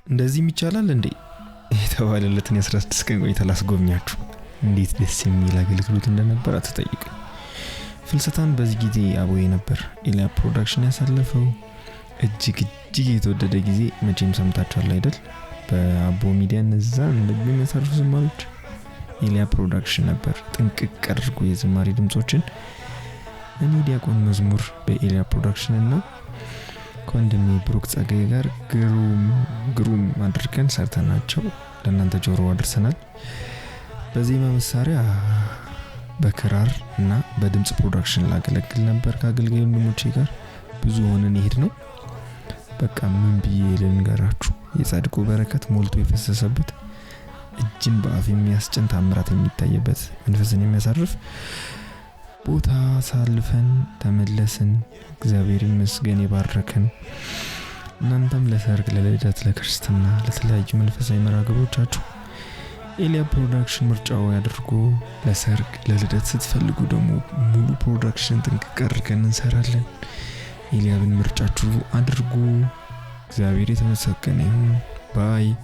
እንደዚህም ይቻላል እንዴ የተባለለትን የ16 ቀን ቆይታ ላስጎብኛችሁ። እንዴት ደስ የሚል አገልግሎት እንደነበር አትጠይቁኝ። ፍልሰታን በዚህ ጊዜ አቦዬ ነበር ኤልያብ ፕሮዳክሽን ያሳለፈው። እጅግ እጅግ የተወደደ ጊዜ መቼም ሰምታችኋል አይደል? በአቦ ሚዲያ እነዛን ልብ የሚያሳርፉ ዝማሬዎች ኤልያብ ፕሮዳክሽን ነበር ጥንቅቅ አድርጎ የዝማሬ ድምጾችን እኔ ዲያቆን መዝሙር በኤልያብ ፕሮዳክሽን እና ከወንድሜ ብሩክ ጸጋዬ ጋር ግሩም ግሩም አድርገን ሰርተናቸው ለእናንተ ጆሮ አድርሰናል። በዜማ መሳሪያ በክራር እና በድምጽ ፕሮዳክሽን ላገለግል ነበር ከአገልጋይ ወንድሞቼ ጋር ብዙ ሆነን ይሄድ ነው። በቃ ምን ብዬ ልንገራችሁ፣ የጻድቁ በረከት ሞልቶ የፈሰሰበት፣ እጅን በአፍ የሚያስጭን ታምራት የሚታይበት፣ መንፈስን የሚያሳርፍ ቦታ ሳልፈን ተመለስን። እግዚአብሔር ይመስገን የባረከን። እናንተም ለሰርግ፣ ለልደት፣ ለክርስትና፣ ለተለያዩ መንፈሳዊ መርሃ ግብሮቻችሁ ኤልያብ ፕሮዳክሽን ምርጫው ያድርጉ። ለሰርግ ለልደት ስትፈልጉ ደግሞ ሙሉ ፕሮዳክሽን ጥንቅቅ አድርገን እንሰራለን። ኤልያብን ምርጫችሁ አድርጉ። እግዚአብሔር የተመሰገነ ይሁን። Bye.